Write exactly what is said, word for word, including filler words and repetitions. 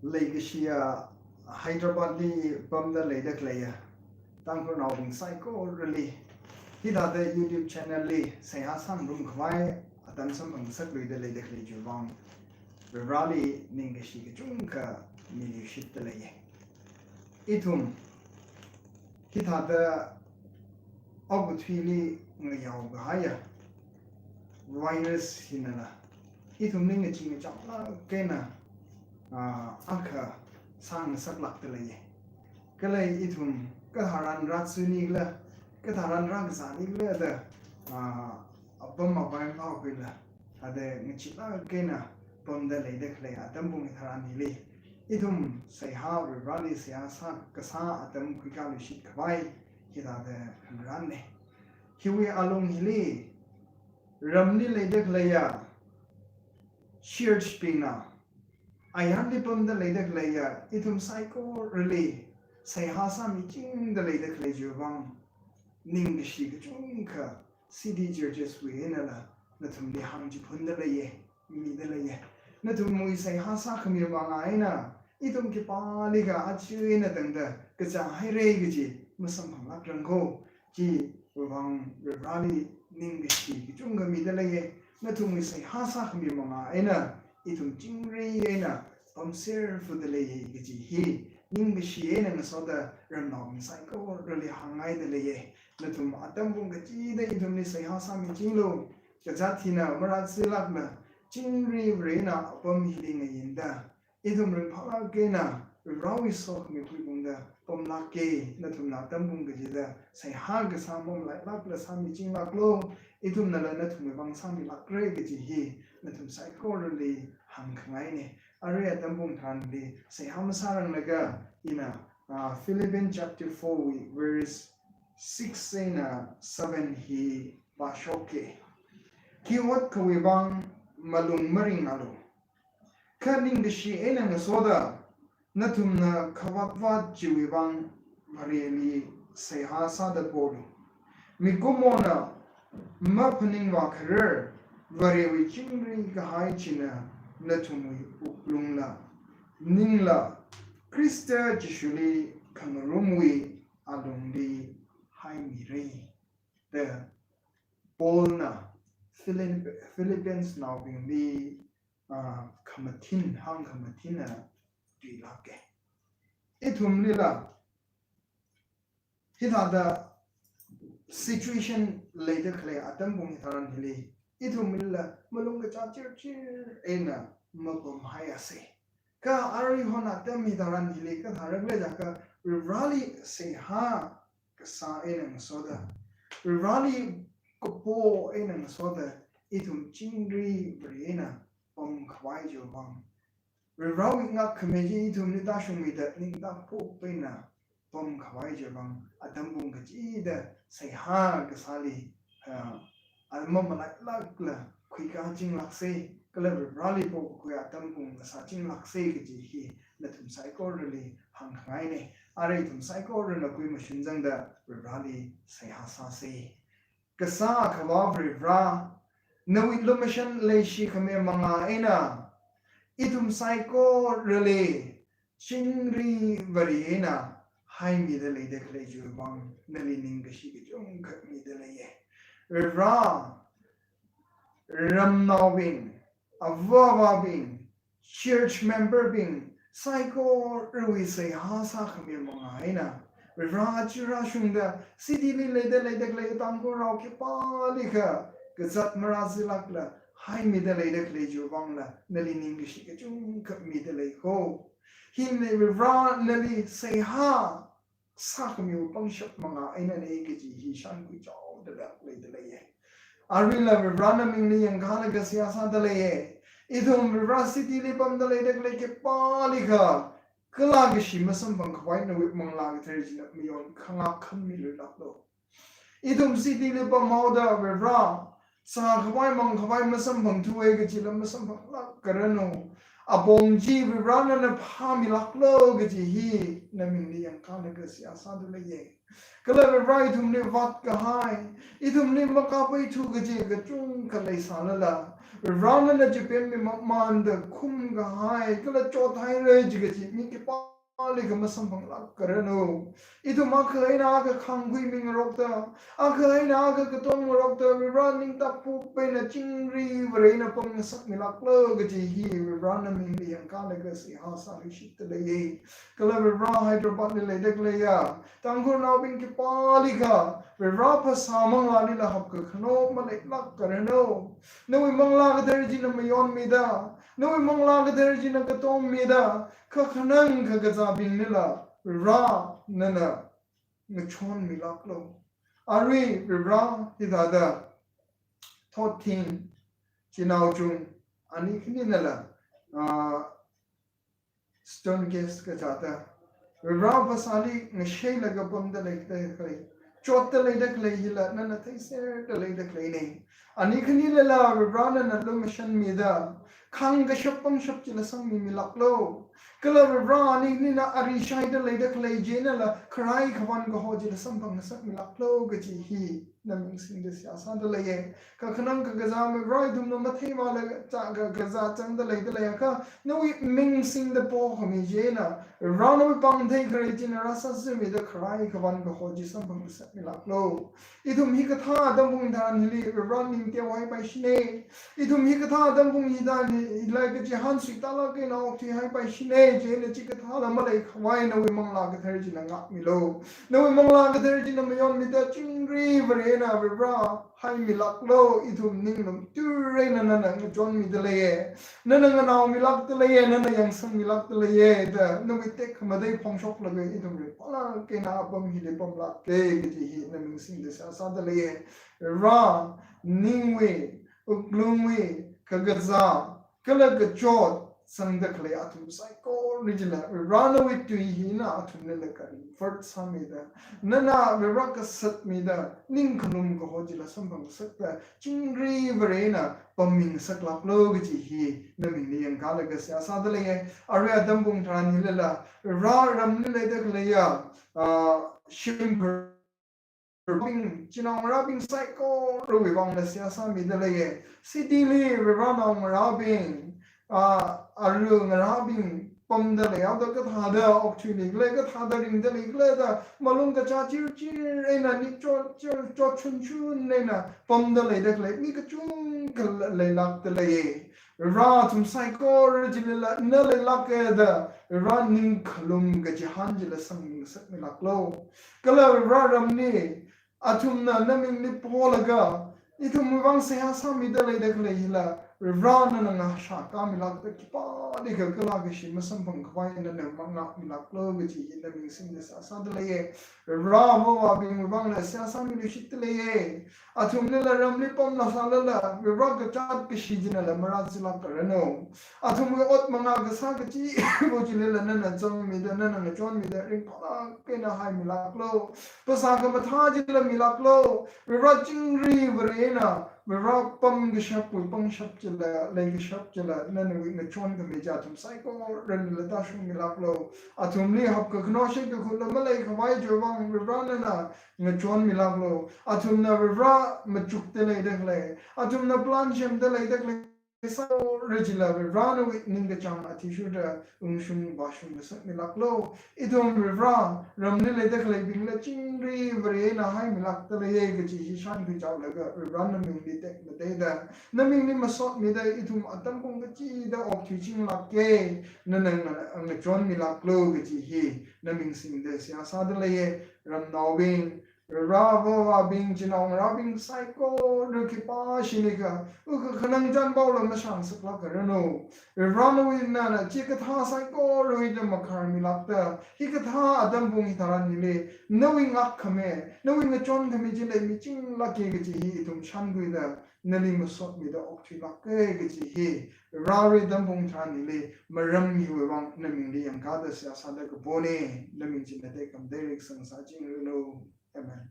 Leikashiya Hyderabad li pamda leida khaleiya Tangkhulnaobing saikorali, hithāda YouTube channel li seihā sāngarumkhavai atam samphangngasakluida leida khalei chiwui vang Vareli ningkashi kachungkha miluishitta leiya. Ithum hithāda okathuili ngayaokahaiya virus hinala ithumli ngachee ngachānglāk eina, ah, akha sāngasaklākda leiya. Kala ithum katharan rātsuini khala, katharan rākazāni khala da, ah, apam apai maokhuila, thāda ngacheelāk eina pamda leida khalei atam pung hitharan hili, ithum seihā, Vareli seihā sā, kasā atam khuikāluishitkhavai hithāda ngarānna. Hiwui alung hili ramli leida khaleiya church bingna, ayarli pamda leida khaleiya ithum saikorali seihā sāmichingda leida khalei chiwui vang ningkashi kachungkha City Churches wui einala nathumli hāngchiphunda leiya, mida leiya. Nathumwui seihā sākhami manga eina ithum khipālikha aja eina tangda kazā haira kaji masamphanglākrang kho. Chiwui vang Vareli ningkashi kachungkha mida leiya. Nathumwui seihā sākhami manga eina ithum chingri eina pamserfuda leiya kaji hi ningkashi eina ngasoda ramnaobing saikorali hāngngaida leiya. Nathum atam pung kachida ithumli seihā sāmichinglu. Kazāt hina marātsilākla, chingri Varena apam hili ngayinda ithum ringphālāk eina Varewui sokhami khuiphungda pamlāka. Nathumna atam pung kachida seihā kasā mamalailākla sāmichinglāklu. Ithumnala nathumwui vang sāmilākra kaji hi nathum saikorali hāngkhangaina. Arui atam pung tharanli seihā masāranglaga ina, ah, Philippians chapter four wui verse six eina seven hi pāshoka. Khi otkhawui vang malung maringalu. Kha ningkashi eina ngasoda nathumna khavātvāt chiwui vang Vareli seihā sāda polu. Mikumona maphaningvā kharar Varewui chingri kahai china nathumwui wuklungla, ningla, Khrista Jishuli khangarumwui alungli haimira. Da Paulna Philip-, Philippiansnaobingli, ah, khamathin, hāngkhamathina tuilāka. Ithumlila hithāda situation leida khalei atam pung hitharan hili, ithumlila malung kachā chirchir eina mapamhaiasa. Kha aruihon atam hitharan hili kathārakhala jiakha, Vareli seihā kasā eina ngasoda, Vareli kapo eina ngasoda, ithum chingri Vare eina pamkhavai chiwui vang, Varewui ngakkhami chi ithumli tāshungmida ningtā pop eina pamkhavai chiwui vang atam pung kachida seihā kasāli, ah, a mamalailākla khuikāchinglāksa, kala Vareli pokakhui atam pung kasāchinglāksa kaji hi nathum saikorali hāngkhangaina. Arui ithum saikorana kui mashun zangda Vareli seihā sāsa. Kasā Akhava Varivara, nawui lumashan leishikhami manga eina ithum saikorali chingri Vare eina haimida leida khalei chiwui vang nali ningkashi kachungkha mida leiya. Varivara, ramnaobing, avāvabing, church member bing saikorawui seihā sākhami manga eina, Varivara aja rāshungda city li leida leida khalei Tangkhulrao khipālikha kazāt marāzilākla haimida leida khalei chiwui vangla nali ningkashi kachungkha mida lei kho. Hili Varivara nali seihā sākhamiwui pangshap manga einana kaji hi shānkhui chaoda lāk leida leiya. Aruila Varivara namingli yangkālaga seihā sāda leiya. Ithum Varivara city li pamda leida khalei khipālikha kala kashi masamphangkhavai nawui Manglā Kathara china mayon khangak khanmiluilāklu. Ithum city li pamhaoda Varivara, zākhavai mangkhavai masamphangthuwa kajila masamphanglākranu. Apong chi Varivara nana phāmilāklu kaji hi namingli yangkālaga seihā sāda leiya. Kala Varivara ithumli vātkahai, ithumli makapai thu kaji kachungkha leisālala, Varivara nana chipemmi mamanda khumkahai, kala chothaira chi kaji mi khipālikha masamphanglākranu. Ithum akha eina akha khāngkhui mingarokta, akha eina akha katom ngarokta, Varivara ningtak pup eina chingri Vare eina pamngasakmilāklu kaji hi Varivara namingli yangkalaga seihā sāluishitda leiya. Kala Varivara Hyderabad li leida khaleiya Tangkhulnaobing khipālikha Varivara phasā manglālila hapkakhano maleilākranu. Nawui Manglā Kathara china mayonmida, nawui Manglā Kathara china katommida, kakhanang kakazābinglila Varivara nana ngachonmilāklu. Arui Varivara hithāda thotthing, chinao chung ani khaninala, ah, stone case kachāda, Varivara phasāli ngasheilaga pamda leida khalei, chotda leida khalei hila nana theiserda leida khaleina. Ani khanilala Varivara nana lumashanmida, khāngkashap pangshap chila sangmimilāklu. Kala Varivara ani khanina ari shaida leida khalei chi einala kharai khavān kaho chila samphangngasakmilāklu kaji hi naming singda seihā sāda leiya. Kakhanang kakazā Varivara ithumna matheivālaga chā kakazā changda leida leiakha, nawui ming singda pokhami chi eina, Varivara nawui pāng theikharei china rāsāzamida kharai khavān kaho chi samphangngasakmilāklu. Ithum hikathā atam pung tharan hili Varivara ning teohaipaishina. Ithum hikathā atam pung hi tharan hi, hilai kachihān suitālāk eina okthuihaipaishina, chieina chikathāla maleikhavai nawui Manglā Kathara china ngākmilu. Nawui Manglā Kathara china mayonmida chingri Vare eina Varivara haimilāklu, ithum ninglum tui eina nana ngachonmida leiya, nana nganaomilākda leiya, nana yangsangmilākda leiya da nawui tekhamatei phongshoklaga ithum ringphālāk eina apam hili pamlāka kaji hi naming singda seihā sāda leiya. Varivara ningwui, wuklungwui kakazā kala kachot sangda khalei athum saikora chila Varivara nawui tui hina athumlila convert sāmida, nana Varivara kasatmida, ning khalum kaho chila samphangngasakta, chingri Vare eina pammingasaklāklu kaji hi namingli yangkalaga seihā sāda leiya. Arui atam pung tharan hilala Varivara ramli leida khaleiya, ah, shimkhur bing, chinaongarābing saikorawui vangla seihā sāmida leiya. City li Varivara naongarābing, ah, aru ngarābing pamda leihaoda kathāda okthuili khala, kathāda ringda lei khala da malung kachā chirchir eina, nik chot chir, chotchunchun eina pamda leida khalei mi kachungkha leilākda leiya. Varivara athum saikora chilila na leilāka da Varivara ning khalum kachihān chila sangmingasakmilāklu. Kala Varivara ramli athumna namingli polaga ithumwui vang seihā sāmida leida khalei hila Varivara nana ngashā kāmilākta khipālikha kala kashi masamphangkhavai nana mangākmilāklu kaji hi naming singda seihā sāda leiya. Varivara avāvabingwui vangla seihā sāmiluishitda leiya. Athumlila ramli pamla sālala Varivara kachot kashi chinala marāzilākranu. Athumwui ot mangā kasā kachiva̱ chilila nana zangmida, nana ngachonmida, ringphālāk eina haimilāklu. Phasā khamathā chila milāklu. Varivara chingri Vare eina Varivara pamkashapwui pangshap chila, leikashap chila, nawui ngachonkhami chi athum saikoralila tāshungmilāklu. Athumli hapkakhano shitkakhutla maleikhavai chiwui vang Varivara nana ngachonmilāklu. Athumna Varivara machukda leida khalei, athumna plan semda leida khalei saikora chila Varivara nawui ningkachāng athishurda ungshung vāshung ngasakmilāklu. Ithum Varivara ramli leida khaleibingla chingri Vare eina haimilākda leiya kaji hi shānkhuichaolaga Varivara namingli tekmateida, namingli masotmida ithum atam pung kachida okthuichinglāka, nana nga-, ngachonmilāklu kaji hi naming singda seihā sāda leiya. Ramnaobing, Varivara avāvabing, chinaongarābing saikora khipāshiniakha, wukkhanang chānpaola mashāngasaklākranu. Varivara nawui nana chikathā saikorawui da makharmilākta, hikathā atam pung hitharan hili nawui ngākkhami, nawui ngachonkhami chila michinglāka kaji hi ithum shānkhuida nali masotmida okthuilāka kaji hi Varivara atam pung tharan hili marammiwui vang namingli yangkada seihā sāda kapona. Naming china tekhamatei reisang sāchingranu. Amen.